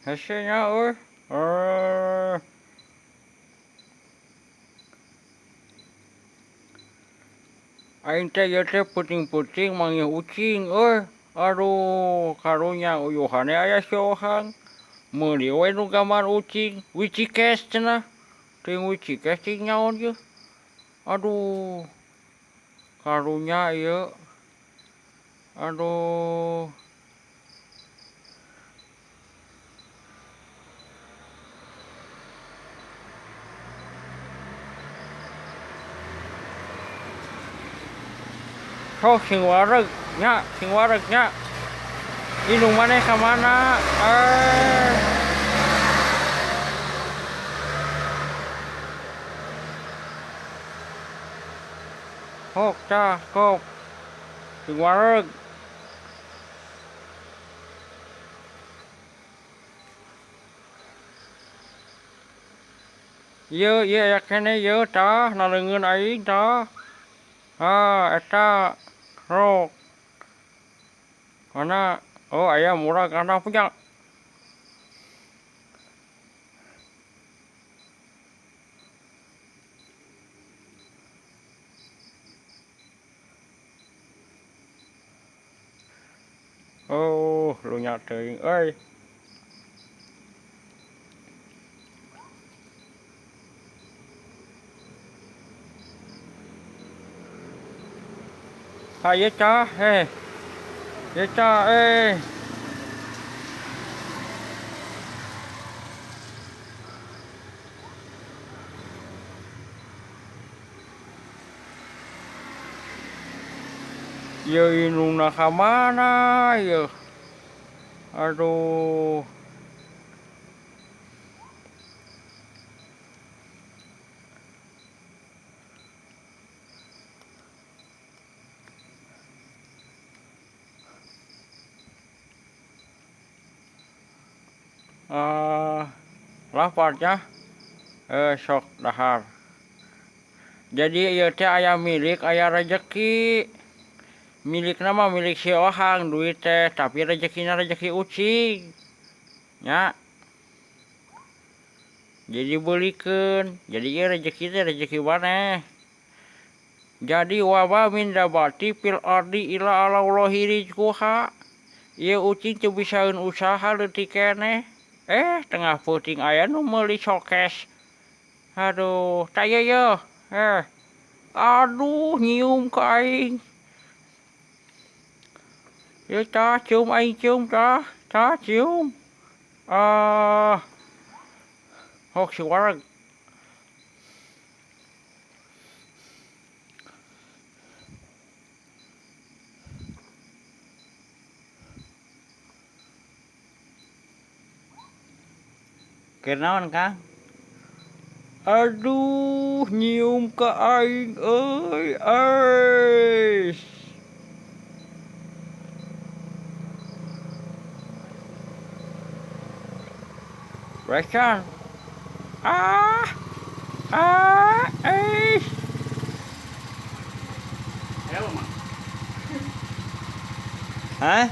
Hese nya euy. Eh. Aing teh ieu teh peuting-peuting manggih ucing euy. Aduh, karunya uyuhan aya si Ohang. Meuli we nu gambar ucing, Wicikes cenah. Teuing Wicikes cing nyaon ieu. Aduh. Karunya ieu. Aduh. Sok sing wareg nya, sing wareg nya. Indung maneh ka mana? Eh. Hok tah kop. Sing wareg. Ieu ieu aya keneh ieu tah na leungeun aing tah. Ah eta rok. Mana? Oh aya murag kana punya. Oh, lunya teuing euy. Haye tah, heh. Ye tah, eh. Ieu indungna ka mana ieu? Aduh. Laparnya sok dahar. Jadi ieu teh aya milik aya rejeki. Milikna mah milik si Ohang duit teh, tapi rezekina rezeki ucing. Nya. Jadi beulikeun. Jadi ieu rezeki teh rezeki maneh. Jadi wama min dabati fil ardi illa alallahi rizquha. Ieu ucing teu bisaeun usaha leutik keneh. Tengah peuting aya nu meuli sokes. Aduh, tah ieu yeuh. Aduh, nyium ka aing. Ieu tah cium aing cium tah, tah cium. Ah. Hok si wareg. Keur naon, Kang? Aduh, nyium ka aing euy. Euy. Rekan. Ah. Ah, eh. Helm. Hah?